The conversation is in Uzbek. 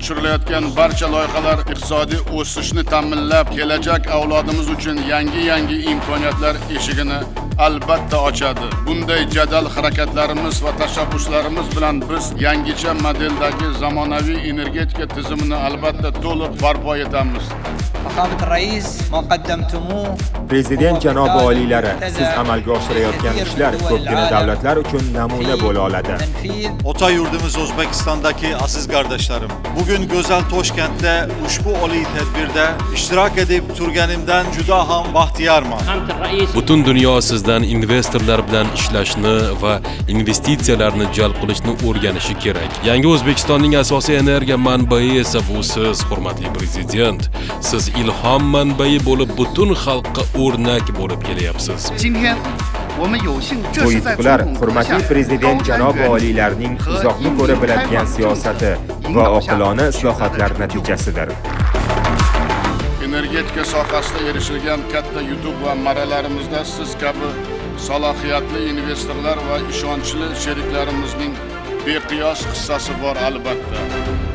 Tushirilayotgan barcha loyihalar iqtisodiy o'sishni ta'minlab, kelajak avlodimiz uchun yangi-yangi imkoniyatlar eshigini albatta ochadi. Bunday jadal harakatlarimiz va tashabbuslarimiz bilan biz yangicha modeldagi zamonaviy energetika tizimini albatta to'liq barpo etamiz. فخامة الرئيس ما قدمتموه Prezident janobi oliylari, siz amalga oshirayotgan ishlar ko'pgina davlatlar uchun namuna bo'la oladi. تنفيذ Ota yurdumuz O'zbekistondagi aziz kardeşlerim, bugün güzel Toshkent'te ushbu oliy tedbirde iştirak edip turganimdan juda ham baxtiyorman. فخامة الرئيس Butun dunyo sizdan investorlar bilan ishlashni va investitsiyalarni jalb qilishni o'rganishi kerak. Yangi O'zbekistonning asosiy energiya manbai esa bu siz, hurmatli prezident. Siz ilhom manbai bo'lib, butun xalqqa o'rnak bo'lib kelyapsiz. 今天我们有幸这 Bu 是在总 yutuqlar 统阁 hurmatli 下 prezident 高瞻 janobi 远 oliylarining 虑和 uzoqni 英 ko'ra 明开 biladigan 放政 siyosati 策引 va 导下 oqilona 取得的 islohotlar 成就。 natijasidir. Energetika sohasida erishilgan katta yutuq va marralarimizda siz kabi salohiyatli investorlar va ishonchli sheriklarimizning beqiyos hissasi bor albatta.